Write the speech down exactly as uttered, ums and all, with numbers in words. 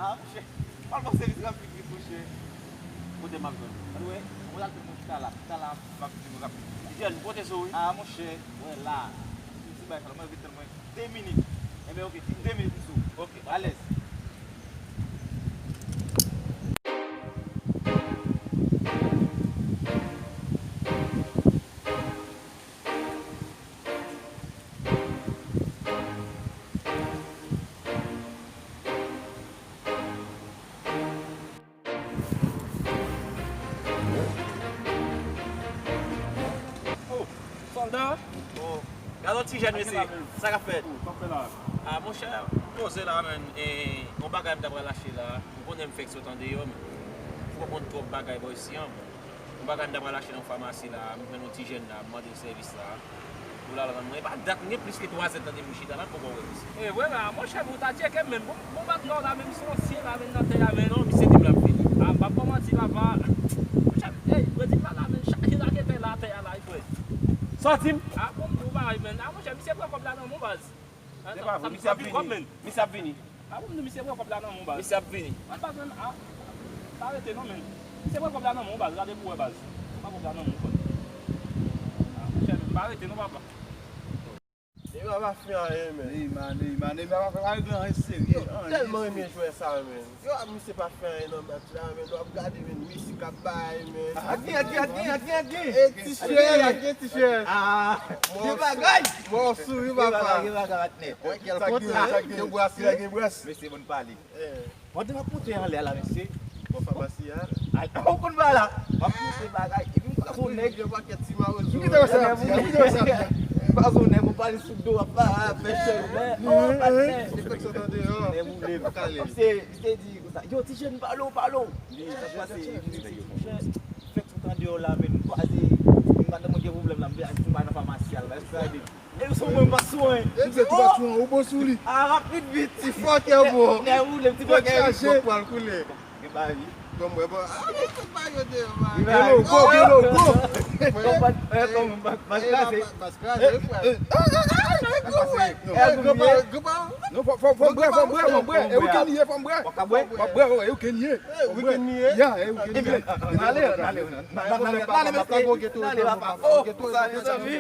Ah, monchè. Pral pran sèvis rapid vit, monchè. Kote m ap jwenn ou? Ann wè, mwen al jwenn mwen chita la. Chita la, m ap di nou rapid. Jèn, pote sou, wi. Ah, monchè, wè la. Ti bay sa la, mwen vit tann mwen de minit. Enben, oke, de minit m sou. Oke, alèz. Oh, sòlda. Oh, gade yon ti jèn, mesye. Sa k ap fèt? Oh, sa k ap fèt la? Ah, monchè, m poze la, menn. E, yon bagay m ta pral achte la. M konnen m fèk sot andeyò, men fò konn twòp bagay bò isi an. Yon bagay m ta pral achte nan famasi la, m jwenn yon ti jèn la, m mande l sèvis la. Pou l al rann mwen. E pa dat, m gen plis ke twa zè tande m chita la, m poko wè misye. E vre la, monchè, pou w ta tcheke m menm, bon, bon bat non la menm, se yon sye la menm nan tè a menm. Non, misye di m l ap vini. A, m p ap ba w manti, papa. Monchè, ey, redi m la la menm, chaje raketè la atè a la, wi, frè. Sa w di m? A, bon, m di w bagay menm. A, monchè, misye pran kòb la nan men w, baz. Se pa vre, misye ap vini. Misye ap vini. A bon, m di misye pran kòb la nan men w, baz. Misye ap vini. Mwen, baz, menm, a, pa rete non, menm. Misye pran kòb la nan men w, baz, gade pou w wè, baz. Pran kòb la nan men w, frè. A, monchè, menm, pa rete non, papa. Neymar pa fè anyen, menm. Neymar, Neymar, Neymar pa fè anyen, anyen serye, anyen serye. Tèlman renmen jwè sa, menm. Yo, a, misye pa fè anyen nan match la, menm. W ap gade, menm, Messi k ap bay, menm. Ak gen, ak gen, ak gen, ak gen, ak gen. E, t-shirt. Ak gen, ak gen, t-shirt. A, gen bagay. Mwen, w souri, papa. Gen bagay, gen bagay, patnè. Wè, kèl kontra. Gen bras, gen bras. Mesye, bon pale. Pandan m ap monte anlè a la, mesye. Bò famasi a. Al, ou konn bagay la. M ap monte bagay. Epi m kwaze yon nèg. Yon pakèt ti mawozo. M kite wè sa, m kite wè sa. M kwaze yon nèg, m pale sou do, ap fè chèlbè. Oh, patnè. Enfeksyon tande, oh. Nèg boule. Kale. Misye, misye di konsa, yo, ti jèn, pale w, pale w. Li, sa pase, li di, ti jèn, fèk sot andeyò la, men m kwaze, madanm mwen gen pwoblèm la, m vle al fè nan famasi a la, èske sa ede? E sou mwen, m pa sou anyen. E se ti patwon, ou bon sou li. A, rapid, vit. Ti fòkè, bro. Nè woule, ti fòkè, vit, fòk pral koule. Gen bagay, wi. Bon, mwen, bon. A, men tout bagay yo deyò, man. Gen logo, gen logo. Bas kraze. Bas kraze, wi, frè. Non, fò, fò, fò m bwè, fò m bwè, fò m bwè. E weekend ye, fò m bwè. Fò m bwè, e weekend ye. E weekend ye? Ya, e weekend ye. Ebyen, n ale, n ale, n ale, n ale, mesye. N ale, papa. Oh, salye, zanmi.